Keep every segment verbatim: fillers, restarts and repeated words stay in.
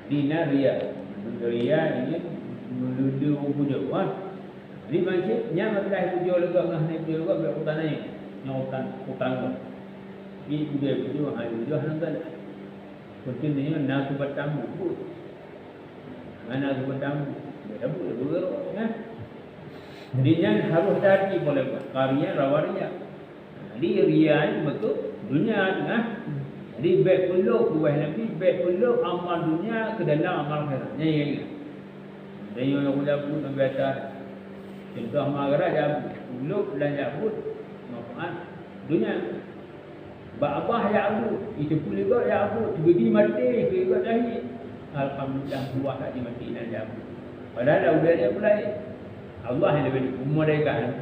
Di na ria. Ria ini meuleude ureueng pujoe, ha. Jadi mancit, nyan meubilang pujoe lé gob, ngon hana pujoe lé gob, bèk utang nyan. Nyan utang, utang gob. Di pujoe-pujoe, ha, pujoe hana galak. Penting nyoe na keubatang buet. Hana keubatang buet. Bèk buet, bèk beurok, ya. Jadi nyan harôh hati-hati boleh buat. Karya rawa ria. Jadi ria nyan beutôi dunia, nah. Jadi bèk peulhôk, buet Nabi, bèk peulhôk amal dunia keu dalam amal akhirat. Nyan ingat. Dan nyoe nyang kujabu Nabi atas. Contoh amal akhirat jabu. Peulhôk dan jabu manfaat dunia. Bak babah jabu, itu pun lé gob jabu, tiba-tiba maté, lé gob syahid. Alhamdulillah, buah tak dimati nan jabu. Padahal dah udah dia pulai. Allah yang lebih umur mereka.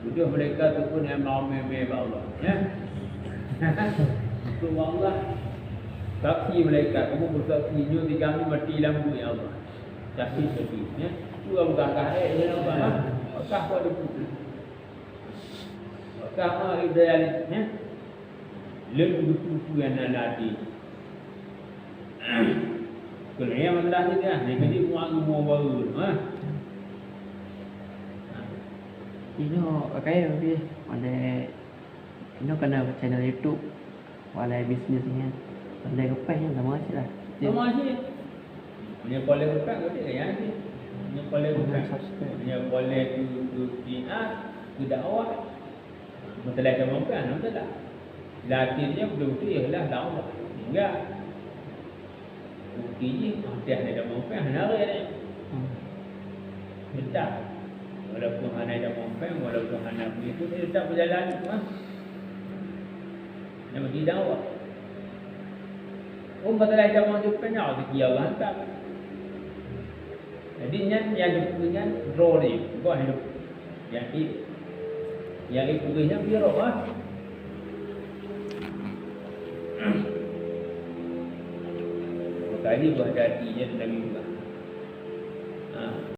Butuh mereka tu pun yang mau meme bak Allah, ya. Untuk Allah, saksi mereka, kamu bersaksi, nyoe tiga ni mati lam buih Allah. Saksi, saksi, ya. Tu orang bukan kahek, ya, Allah. Apakah kau ada putih? Apakah kau ada daya ni, ya? Lôn geupeu-peu nyang na lam até. Keu lheueh meulah nyan, nyan keuneuk muak ngon baru, ha? Inoe, pakai lebih, ada, inoe kena channel YouTube, walai bisnis nyan, walai gepeh nyan sama cit lah. Sama cit. Meunyoe boleh bukan, boleh ya, cit. Meunyoe boleh bukan. Subscribe. Meunyoe boleh tu, tu, tu, ah, tu dakwah. Masalah kamoe kan, masalah. Latihan dia betul-betul ialah dakwah. Enggak. Bukti jih, masalah kamoe kan, hana raya. Hmm. Tetap. Walaupun hana kamoe kan, walaupun hana begitu, dia tetap berjalan, ha? Dia masih dakwah. Oh, masalah kamoe tu kan, rezeki Allah hantar. Jadi nyan nyang dipeugah nyan droe nyoe, bukan hidup. Nyang i, nyang ipeugah nyan biro ah. Makanya buah hati nyan Nabi peugah. Ha.